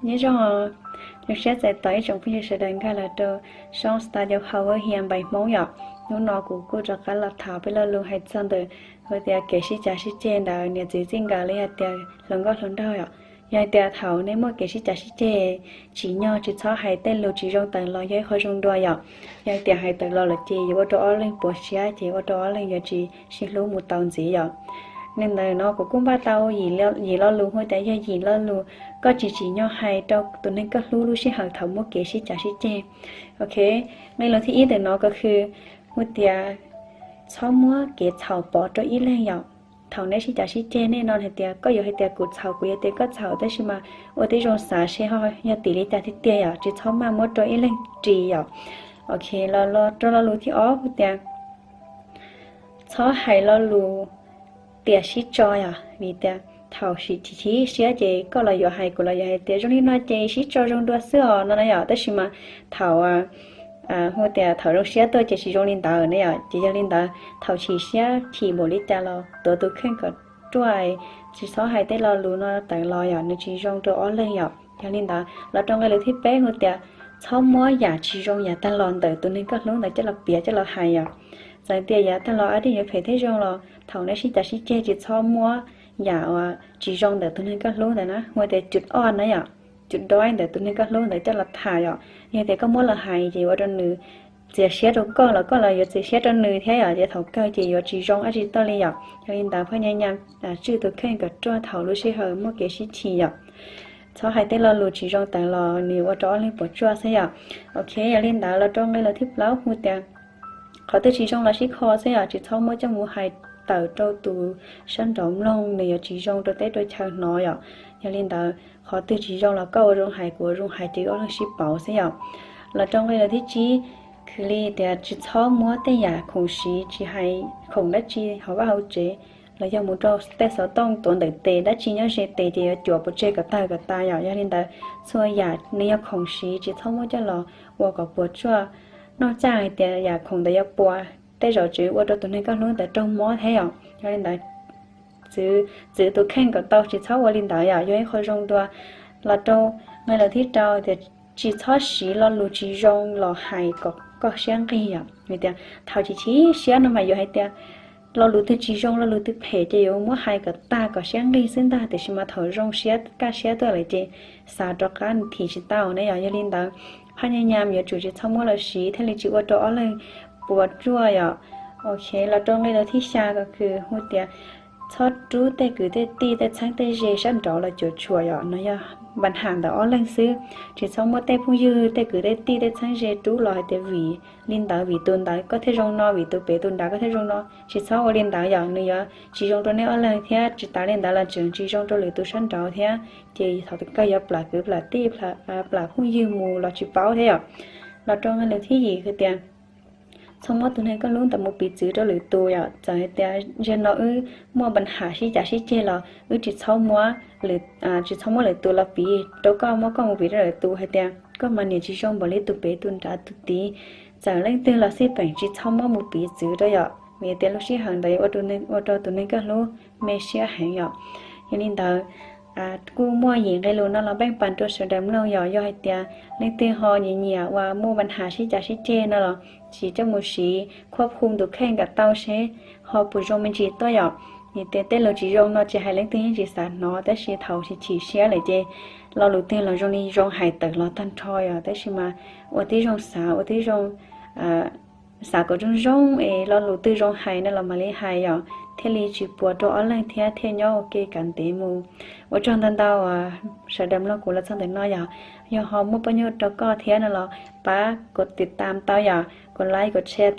Nyob zoo, zoo siab txais tos ib tsoom phooj ywg sawv daws nkag los rau soob Style Hau Hia Npaim Hmoob yom. Hnub no kuv kuj rov qab los tham peb lo lus hais txog ntawm hu tias kev sib cav sib ceg ntawm niam txiv txij nkawm los yog tias hluas nkauj hluas nraug yom. Yog hais tias thaum nej muaj kev sib cav sib ceg tsim nyog tsis txhob hais tej lus tsis zoo tawm los yog ib qho zoo dua yom. Yog hais tias hais tawm los lawm ces yuav ua rau ob leeg puas siab ces ua rau ob leeg yuav tsis sib hlub mus tau ntxiv yom. Li ntawd no kuv kuj npaj tau yim lo lus hu tias yog yim lo lus koj tsis tsim nyog hais rau tus neeg koj hlub lub sij hawm thaum muaj kev sib cav sib ceg. Ok, nqe lus thib ib ntawm no ko hw hu tias txhob muab kev txhaum pov rau ib leeg yom. Thaum nej sib cav sib ceg nej no hais tias koj yuav hais tias kuv txhaum kuv yuav tias koj txhaum tab sis mas ua tib zoo xav seb ho yog tim li cas tiag tiag yom, tsis txhob maj muab rau ib leeg ris yom. Ok, los rau lo lus thib ob hu tias txhob hais lo lus tias sib tso yom, vim tias thaum chim chim siab ces koj los yuav hais kuv los yuav hais tias zoo li no ces sib tso zoo dua xwb os no na yom, tab sis mas thaum hu tias thaum zoo siab tuaj ces tsis zoo li ntawd na yom. Ces yog li ntawd thaum chim siab chim npaum li cas los tuav tus kheej kom ruaj, tsis txhob hais tej lo lus no tawm los yom, nws tsis zoo rau ob leeg yom. Yog li ntawd los rau nqe lus thib peb hu tias txhob muab yam tsis zoo yam tag los ntawm tus neeg koj hlub ntawd coj los piav coj los hais yom. Txawm tias yav tag los ab dij yuav phem thiab zoo los thaum nej sib cav sib ceg tsis txhob muab yam uas tsis zoo ntawm tus neeg koj hlub ntawd na, hu tias cus ob na yom, cus doib ntawm tus neeg koj hlub ntawd coj los tham yom. Yog tias koj muab los hais ces ua rau nws txias siab rau koj los koj los yuav txias siab rau nws thiab yom, ces thaum kawg ces yuav tsis zoo dab tsi tuaj li yom. Yog li ntawd phaj nyaj nyam tswj tus kheej kom ruaj thaum lub sij hawm muaj kev sib chim yom. Txhob hais tej lo lus tsis zoo tawm los nws ua rau ob leeg puas tsuaj xwb yom. Ok, yog li ntawd los rau nqe lus thib plaub hu tias qhov twg tsis zoo los sib kho xwb yom, tsis txhob muab coj mus hais tawm rau tus sab nraud mloog, nws yuav tsis zoo rau teb rau chaw hnov yom. Yog li ntawd qhov twg tsis zoo los koj ua zoo hais kuv ua zoo hais ces ob leeg sib pauv xwb yom. Los rau nqe lus thib tsib, khwv li tias tsis txhob muab tej yam khoom siv tsis hais khoom dab tsi hauv vaj hauv tsev los yog mus rau tej xov tooj tuav ntawm tes dab tsi nyob ze tes ces yuav cuam pov tseg kom tag kom tas yom. Yog li ntawd txhua yam nws yog khoom siv tsis txhob muab coj los ua kom puas tsuaj. Noj txaj hais tias yam khoom ntawd yuav puas, tej zaum tseem ua rau tus neeg koj hlub ntawd raug mob thiab yom. Yog li ntawd txwv tus kheej kom tau, tsis txhob ua li ntawd yom, yog ib qho zoo dua. Los rau nqe lus thib rau tias tsis txhob siv lo lus tsis zoo los hais kom koj siab nqig yom. Vim tias thaum chim chim siab no mas yuav hais tias lo lus twg tsis zoo lo lus twg phem ces yuav muab hais kom tag kom siab nqig xwb ntag, tiam sis mas thaum zoo siab kaj siab tuaj lawm ces xav rov qab nws thim tsis tau ne yom. Yog li ntawd phaj nyaj nyam yuav tsum tsis txhob muab los siv thiaj li tsis ua rau ob leeg puas tsuaj yom. Ok, los rau nqe lus thib xya ko kws hu tias txhob rub tej kwv tej tij tej txheeb tej ze sab nraud los cuam tshuam yom, no yog npa nham ntawm ob leeg xwb. Tsis txhob muab tej phooj ywg tej kwv tej tij tej txheeb ze rub los hais tias vim li ntawd vim tus ntawd koj thiaj zoo no, vim tus pem tus nrad koj thiaj zoo no, tsis txhob ua li ntawd yom, nws yuav tsis zoo rau nej ob leeg thiab tsis tas li ntawd los tseem tsis zoo rau lwm tus sab nraud thiab, ces thaum kawg yuav plam kwv plam tij plam phooj ywg mus los tsis paub thiab yom. Los rau nqe lus thib yim hais tias txhob muab tus neeg koj hlub ntawd mus piv txwv rau lwm tus yom. Txawm hais tias zaum no wb muaj npa nham sib cav sib ceg los wb tsis txhob muab, tsis txhob muab lwm tus los piv rau koj, muab koj mus piv rau lwm tus hais tias koj mas niam tsis zoo npaum li tus pem tus nrad tus tid. Txawm leej twg los xij peem tsis txhob muab mus piv txwv rau yom, vim tias lub sij hawm ntawd yuav ua rau tus neeg koj hlub me siab heev yom. Yog li ntawd kuj muaj yim nqe lus no los npeej pas rau sawv daws mloog yom. Yog hais tias leej twg ho nyiam nyiam uas muaj npa nham sib cav sib ceg no los tsis coj mus siv, khuab khu tus kheej kom tau seb ho puas zoo me ntsis tuaj yom. Vim tias tej lus tsis zoo no tsis hais leej twg yeej tsis xav hnov, tab sis thaum chim chim siab lawm ces lo lus twg los zoo li zoo hais tawm los tag nrho yom, tab sis mas ua tib zoo xav, ua tib zoo xav kom zoo zoo es lo lus twg zoo hais no los mam li hais yom, thiaj li tsis puas rau ob leeg thiab thiaj nyob ua ke kav ntev mus. Ua tsaug ntau ntau sawv daws mloog kuv los txog ntawm no yom. Yog ho muaj poj nyuj rau koj thiab no los pab kuv tiv tam tau yom, kuv like kuv share